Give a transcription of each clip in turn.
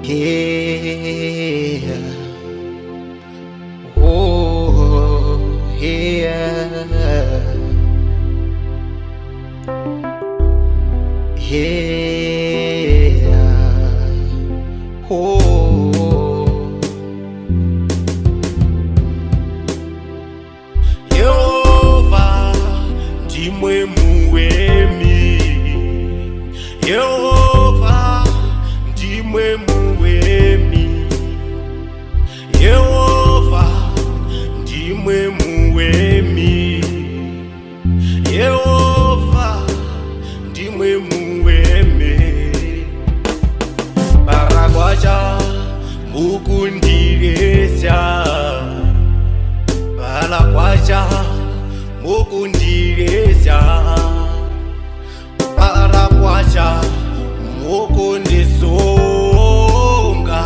Yeah. Oh, yeah. Yeah. Oh. Yehova ndimwe muwemi, Yehova ndimwe muwemi, Yehova ndimwe muwemi, Yehova ndimwe muwemi. Paragwacha mukundiresya, Paragwacha mukundiresya, Paragwacha mukundisunga,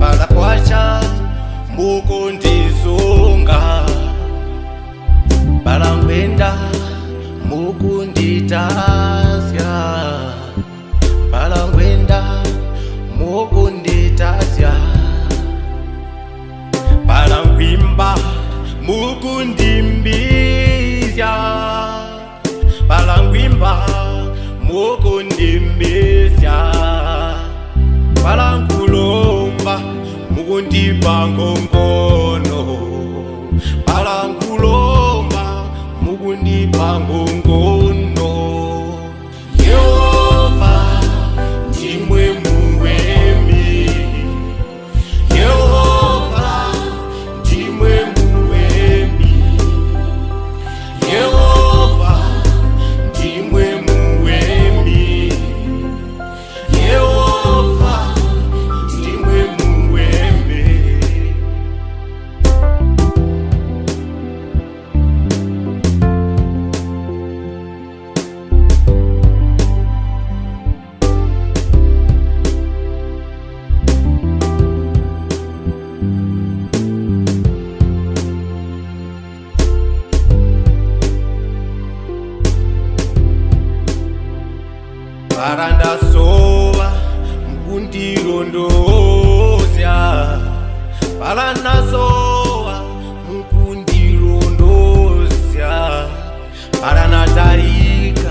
Paragwacha mukundisunga, Parangwenda mukunditasya, Parangwenda mukunditasya, Parangwimba mukundimbizya, Parangwimba mukundimbizya, Parangulomba mukundipa ngongono, Parangulomba mukundipa ngongono. Yehova ndimwe muwemi, Yehova ndimwe muwemi, Yehova ndimwe muwemi, Yehova ndimwe muwemi. Parandasova mukundirondozya, Parandasova mukundirondozya, Paranatarika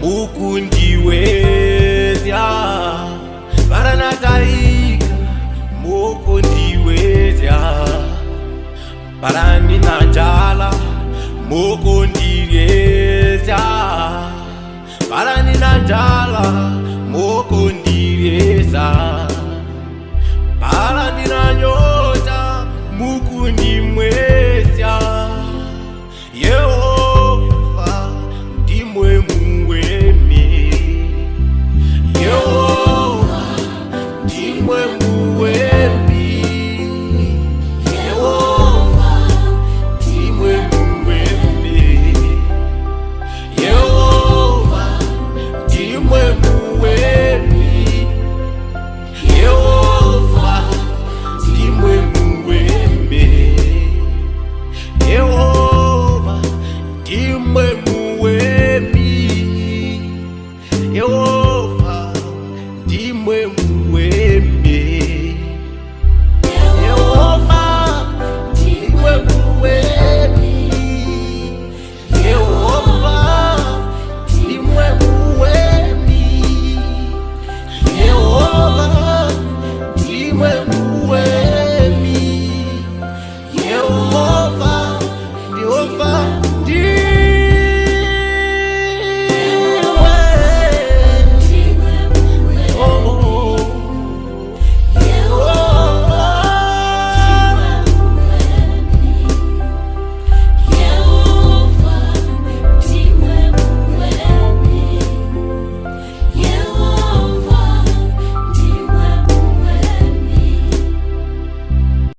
mukundiwezya, Paranatarika mukundiwezya, Paraninanjala mukundiryezya, Paraninanjala.